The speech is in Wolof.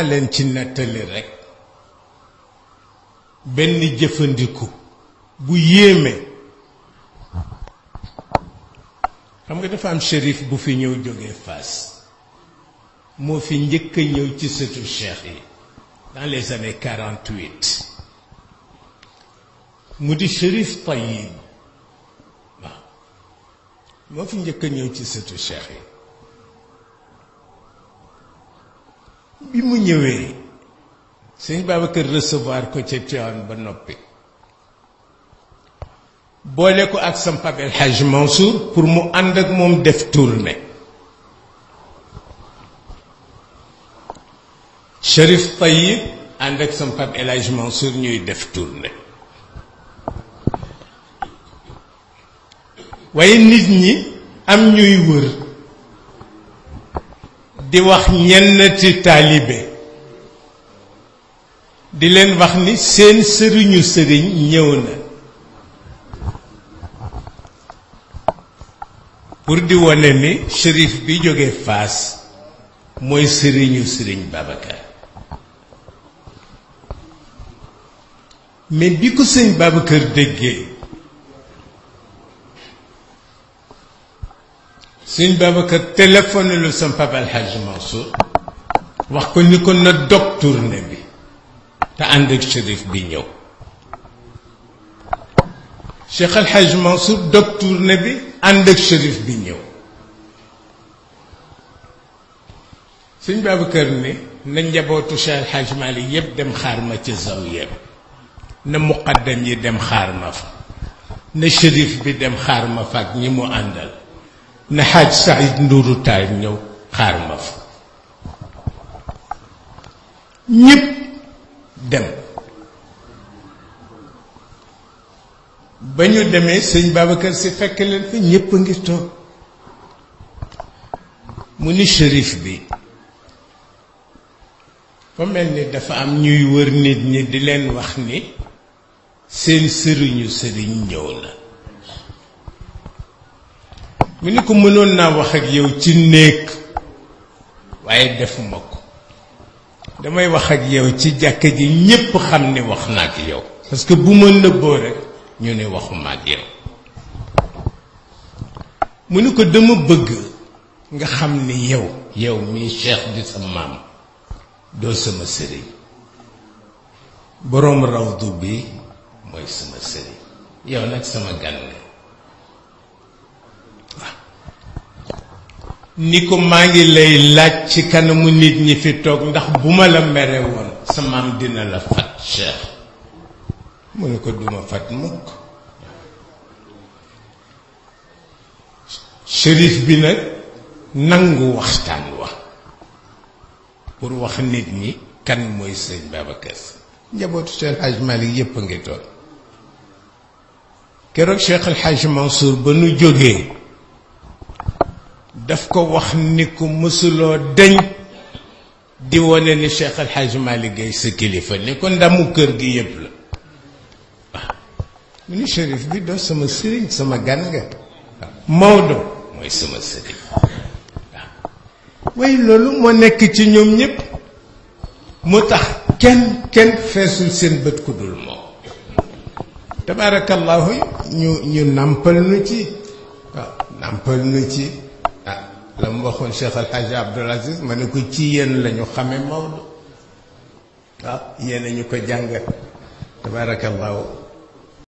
leen ci nettali rekk benn jëfandiku bu yéeme. xam nga dafa am shérif bu fi ñëw jóge Fass moo fi njëkk a ñëw ci sëtu cheikh yi dans les années 48 mu di shérif Tayyib waaw moo fi njëkk a ñëw ci sëtu cheikh yi. bi mu ñëwee sëñ Babacar recevoir ko ca Tivaouane ba noppi boole ko ak sam Pape El Hadj Mansour pour mu ànd ak moom def tournée. Chérif Tayyib ànd ak sam Pape El Hadj Mansour ñuy def tournée. waaye nit ñi am ñuy wër di wax ñenn ci taalibe di leen wax ni seen sëriñu sëriñ ñëw na pour di wone ni shérif bi jóge Fass mooy sëriñu sëriñ Babacar. mais bi ko sëñ Babacar déggee sëñ Babacar téléphoné lu sam Papa El Hadj Mansour wax ko ni ko na dog tournée bi te ànd ak shérif bi ñëw. Cheikh El Hadj Mansour dog tournée bi ànd ak shérif bi ñëw. sëñ Babacar ni na njabootu Cheikh El Hadj Malick yépp dem xaar ma ci zawiya na muqaddam yi dem xaar ma fa na shérif bi dem xaar ma fa ak ñi mu àndal na xaaj Saïd Ndourou Taay ñëw xaar ma fa. ñépp dem. ba ñu demee sëñ Babacar si fekk leen fi ñépp a ngi toog mu ni shérif bi fa mel ni dafa am ñuy wër nit ñi di leen wax ni seen sëriñu sëriñ ñëw na. mu ni ko mënoon naa wax ak yow ci néeg waaye defuma ko damay wax ak yow ci jàkka ji ñépp xam ni wax na ak yow parce que bu ma nëbboo rek ñu ne waxuma ak yow. mu ni ko dama bëgg nga xam ni yow mii cheikh di sa maam doo sama sëriñ boroom rawdu bi mooy sama sëriñ yow nag sama gan nga. ni ko maa ngi lay laaj ci kanamu nit ñi fi toog ndax bu ma la mere woon sa maam dina la fat cheikh. mu ne ko duma fat mukk. shérif bi nag nangu waxtaan wa pour wax nit ñi kan mooy sëñ Babacar Si. njabootu Cheikh El Hadj Malick yépp a ngi toog. keroog Cheikh El Hadj Mansour ba nu jógee daf ko wax ni ko mësuloo deñ di wone ni Cheikh El Hadj Malick Gueye sa kilifa ni ko ndamu kër gi yépp la. waaw mu ni shérif bi doo sama sëriñ sama gan nga. waaw Maodo mooy sama sëriñ. waaw waaye loolu moo nekk ci ñoom ñépp mu tax kenn feesul seen bët ku dul moom. tabaarakallahu ñu nàmpal nu ci. waaw nàmpal nu ci. la mu waxoon Cheikh El Hadj Abdoul Aziz ma ne ko ci yéen la ñu xame Maodo. waaw yéen a ñu ko jàngal tabaarakallahu